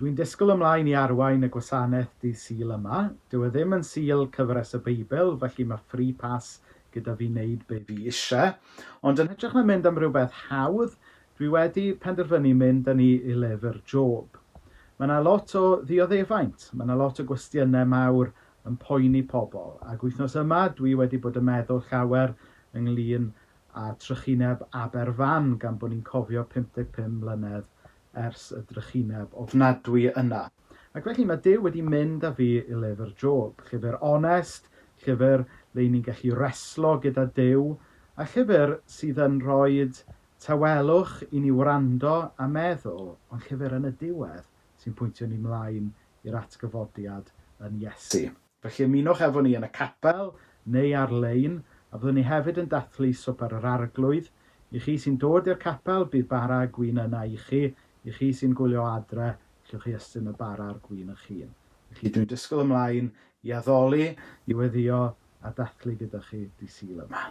Dwi'n disgwyl ymlaen i arwain y gwasanaeth dydd Sul yma. Dyw e ddim yn Sul cyfres y Beibl, felly mae free pass gyda fi wneud be fi eisiau. Ond yn hytrach na mynd am rhywbeth hawdd, dwi wedi penderfynu mynd â ni i lyfr Job. Mae yna lot o ddioddefaint, mae yna lot o gwestiynau mawr yn poeni pobl. Ac wythnos yma dwi wedi bod yn meddwl llawer ynglyn â trychineb Aberfan gan bod ni'n cofio 55 mlynedd ers y drychineb ofnadwy yna. Ac felly mae Duw wedi mynd â fi i lyfr Job, llyfr onest, llyfr le ni'n gallu reslo gyda Duw, a llyfr sydd yn rhoi tawelwch i ni wrando a meddwl, ond llyfr yn y diwedd sy'n pwyntio ni mlaen i'r atgyfodiad yn Iesu. Felly ymunwch efo ni yn y capel neu ar-lein, a byddwn ni hefyd yn dathlu Swper yr Arglwydd. I chi sy'n dod i'r capel, bydd bara a gwin yna i chi. I chi sy'n gwylio adre, allwch chi estyn y bara a'r gwin eich hun. Felly dwi'n disgwyl ymlaen i addoli, i weddïo a dathlu gyda chi dydd Sul yma.